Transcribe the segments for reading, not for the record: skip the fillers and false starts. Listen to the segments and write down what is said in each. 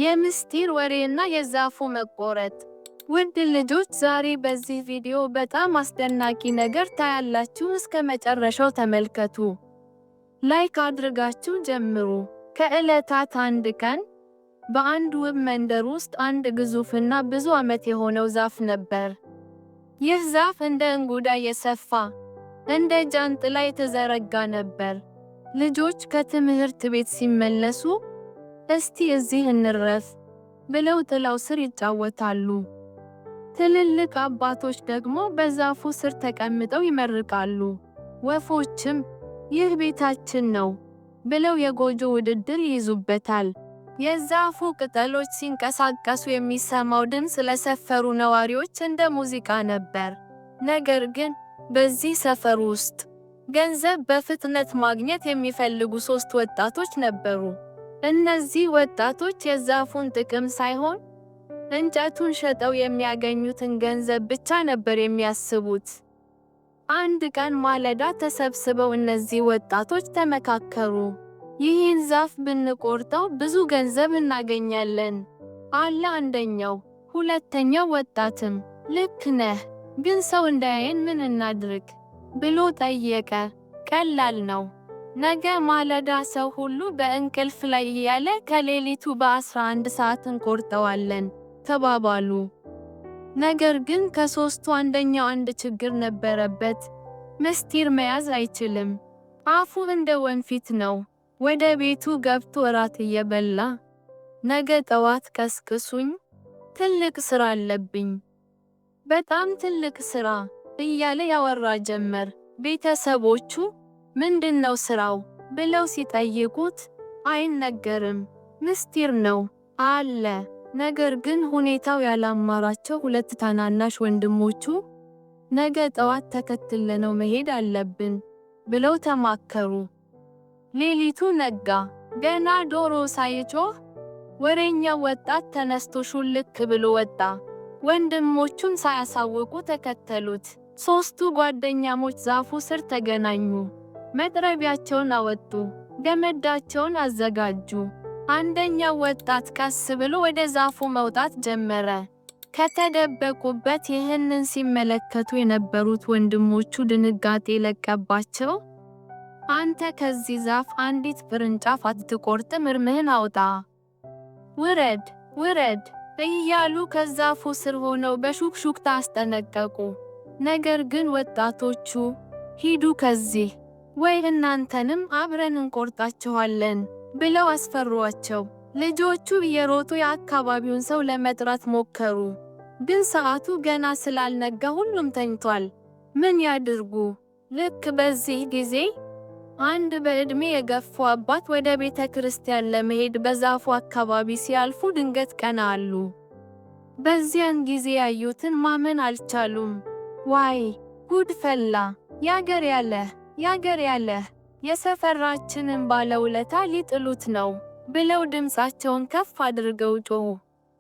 የምስጢር ወሬና የዛፉ መቆረጥ። ውድ ልጆች፣ ዛሬ በዚህ ቪዲዮ በጣም አስደናቂ ነገር ታያላችሁ። እስከ መጨረሻው ተመልከቱ። Like አድርጋችሁ ጀምሩ። ከዕለታት አንድ ቀን በአንድ ውብ መንደር ውስጥ አንድ ግዙፍና ብዙ ዓመት የሆነው ዛፍ ነበር። ይህ ዛፍ እንደ እንጉዳይ የሰፋ፣ እንደ ጃንጥላ የተዘረጋ ነበር። ልጆች ከትምህርት ቤት ሲመለሱ "እስቲ እዚህ እንረፍ" ብለው ጥላው ስር ይጫወታሉ። ትልልቅ አባቶች ደግሞ በዛፉ ስር ተቀምጠው ይመርቃሉ። ወፎችም "ይህ ቤታችን ነው" ብለው የጎጆ ውድድር ይይዙበታል። የዛፉ ቅጠሎች ሲንቀሳቀሱ የሚሰማው ድምፅ ለሰፈሩ ነዋሪዎች እንደ ሙዚቃ ነበር። ነገር ግን በዚህ ሰፈር ውስጥ ገንዘብ በፍጥነት ማግኘት የሚፈልጉ ሶስት ወጣቶች ነበሩ። እነዚህ ወጣቶች የዛፉን ጥቅም ሳይሆን እንጨቱን ሸጠው የሚያገኙትን ገንዘብ ብቻ ነበር የሚያስቡት። አንድ ቀን ማለዳ ተሰብስበው እነዚህ ወጣቶች ተመካከሩ። "ይህን ዛፍ ብንቆርጠው ብዙ ገንዘብ እናገኛለን" አለ አንደኛው። ሁለተኛው ወጣትም "ልክ ነህ፣ ግን ሰው እንዳያየን ምን እናድርግ?" ብሎ ጠየቀ። "ቀላል ነው። ነገ ማለዳ ሰው ሁሉ በእንቅልፍ ላይ እያለ ከሌሊቱ በ11 ሰዓት እንቆርጠዋለን" ተባባሉ። ነገር ግን ከሦስቱ አንደኛው አንድ ችግር ነበረበት። ምስጢር መያዝ አይችልም። አፉ እንደ ወንፊት ነው። ወደ ቤቱ ገብቶ እራት እየበላ "ነገ ጠዋት ቀስቅሱኝ፣ ትልቅ ስራ አለብኝ፣ በጣም ትልቅ ስራ" እያለ ያወራ ጀመር። ቤተሰቦቹ "ምንድነው ስራው?" ብለው ሲጠይቁት፣ "አይነገርም፣ ምስጢር ነው" አለ። ነገር ግን ሁኔታው ያላማራቸው ሁለት ታናናሽ ወንድሞቹ "ነገ ጠዋት ተከትለነው መሄድ አለብን" ብለው ተማከሩ። ሌሊቱ ነጋ። ገና ዶሮ ሳይጮህ ወሬኛው ወጣት ተነስቶ ሹልክ ብሎ ወጣ። ወንድሞቹም ሳያሳውቁ ተከተሉት። ሦስቱ ጓደኛሞች ዛፉ ስር ተገናኙ። መጥረቢያቸውን አወጡ፣ ገመዳቸውን አዘጋጁ። አንደኛው ወጣት ቀስ ብሎ ወደ ዛፉ መውጣት ጀመረ። ከተደበቁበት ይህንን ሲመለከቱ የነበሩት ወንድሞቹ ድንጋጤ ለቀባቸው። "አንተ ከዚህ ዛፍ አንዲት ቅርንጫፍ አትቆርጥም፣ እርምህን አውጣ! ውረድ፣ ውረድ!" እያሉ ከዛፉ ስር ሆነው በሹክሹክታ አስጠነቀቁ። ነገር ግን ወጣቶቹ "ሂዱ ከዚህ፣ ወይ እናንተንም አብረን እንቆርጣችኋለን" ብለው አስፈሯቸው። ልጆቹ እየሮጡ የአካባቢውን ሰው ለመጥራት ሞከሩ። ግን ሰዓቱ ገና ስላልነጋ ሁሉም ተኝቷል። ምን ያድርጉ? ልክ በዚህ ጊዜ አንድ በዕድሜ የገፉ አባት ወደ ቤተ ክርስቲያን ለመሄድ በዛፉ አካባቢ ሲያልፉ ድንገት ቀና አሉ። በዚያን ጊዜ ያዩትን ማመን አልቻሉም። "ዋይ ጉድ ፈላ! ያገር ያለህ፣ ያገር ያለህ! የሰፈራችንን ባለውለታ ሊጥሉት ነው!" ብለው ድምፃቸውን ከፍ አድርገው ጮኹ።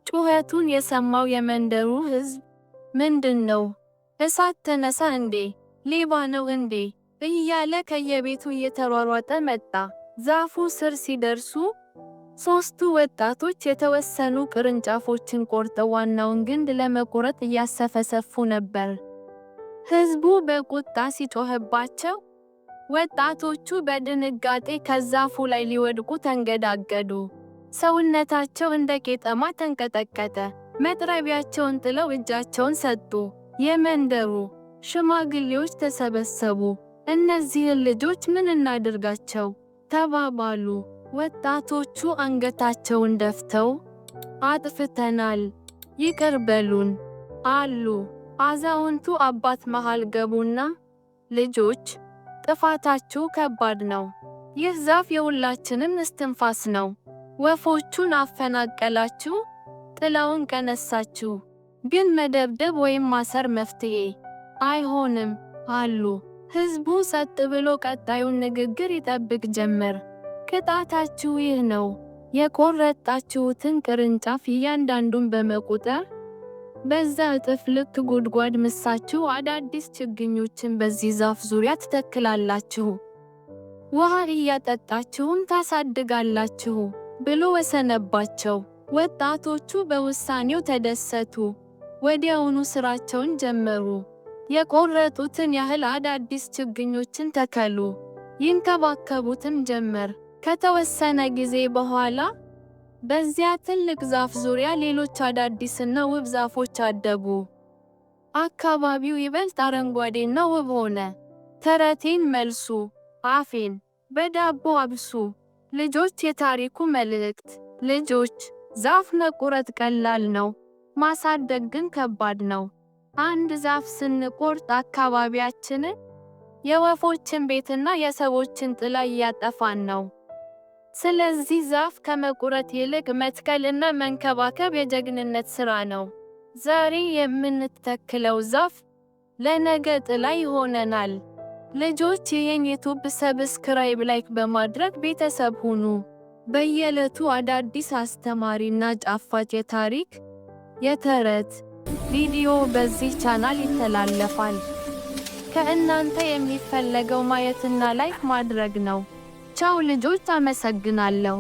ጩኸቱን የሰማው የመንደሩ ሕዝብ "ምንድን ነው? እሳት ተነሳ እንዴ? ሌባ ነው እንዴ?" እያለ ከየቤቱ እየተሯሯጠ መጣ። ዛፉ ስር ሲደርሱ ሦስቱ ወጣቶች የተወሰኑ ቅርንጫፎችን ቆርጠው ዋናውን ግንድ ለመቁረጥ እያሰፈሰፉ ነበር። ሕዝቡ በቁጣ ሲጮህባቸው፣ ወጣቶቹ በድንጋጤ ከዛፉ ላይ ሊወድቁ ተንገዳገዱ። ሰውነታቸው እንደ ቄጠማ ተንቀጠቀጠ። መጥረቢያቸውን ጥለው እጃቸውን ሰጡ። የመንደሩ ሽማግሌዎች ተሰበሰቡ። "እነዚህን ልጆች ምን እናድርጋቸው?" ተባባሉ። ወጣቶቹ አንገታቸውን ደፍተው "አጥፍተናል፣ ይቅር በሉን" አሉ። አዛውንቱ አባት መሃል ገቡና "ልጆች፣ ጥፋታችሁ ከባድ ነው። ይህ ዛፍ የሁላችንም እስትንፋስ ነው። ወፎቹን አፈናቀላችሁ፣ ጥላውን ቀነሳችሁ። ግን መደብደብ ወይም ማሰር መፍትሄ አይሆንም" አሉ። ሕዝቡ ጸጥ ብሎ ቀጣዩን ንግግር ይጠብቅ ጀመር። "ቅጣታችሁ ይህ ነው። የቆረጣችሁትን ቅርንጫፍ እያንዳንዱን በመቁጠር በዛ እጥፍ ልክ ጉድጓድ ምሳችሁ አዳዲስ ችግኞችን በዚህ ዛፍ ዙሪያ ትተክላላችሁ። ውሃ እያጠጣችሁም ታሳድጋላችሁ" ብሎ ወሰነባቸው። ወጣቶቹ በውሳኔው ተደሰቱ። ወዲያውኑ ስራቸውን ጀመሩ። የቆረጡትን ያህል አዳዲስ ችግኞችን ተከሉ፣ ይንከባከቡትም ጀመር። ከተወሰነ ጊዜ በኋላ በዚያ ትልቅ ዛፍ ዙሪያ ሌሎች አዳዲስና ውብ ዛፎች አደጉ። አካባቢው ይበልጥ አረንጓዴና ውብ ሆነ። ተረቴን መልሱ፣ አፌን በዳቦ አብሱ። ልጆች፣ የታሪኩ መልእክት። ልጆች፣ ዛፍ መቁረጥ ቀላል ነው፣ ማሳደግ ግን ከባድ ነው። አንድ ዛፍ ስንቆርጥ አካባቢያችንን፣ የወፎችን ቤትና የሰዎችን ጥላ እያጠፋን ነው። ስለዚህ ዛፍ ከመቁረጥ ይልቅ መትከልና መንከባከብ የጀግንነት ሥራ ነው። ዛሬ የምንተክለው ዛፍ ለነገ ጥላ ይሆነናል። ልጆች፣ ይህን YouTube subscribe፣ like በማድረግ ቤተሰብ ሁኑ። በየዕለቱ አዳዲስ አስተማሪና ጣፋጭ የታሪክ፣ የተረት ቪዲዮ በዚህ ቻናል ይተላለፋል። ከእናንተ የሚፈለገው ማየትና like ማድረግ ነው። ቻው ልጆች፣ አመሰግናለሁ።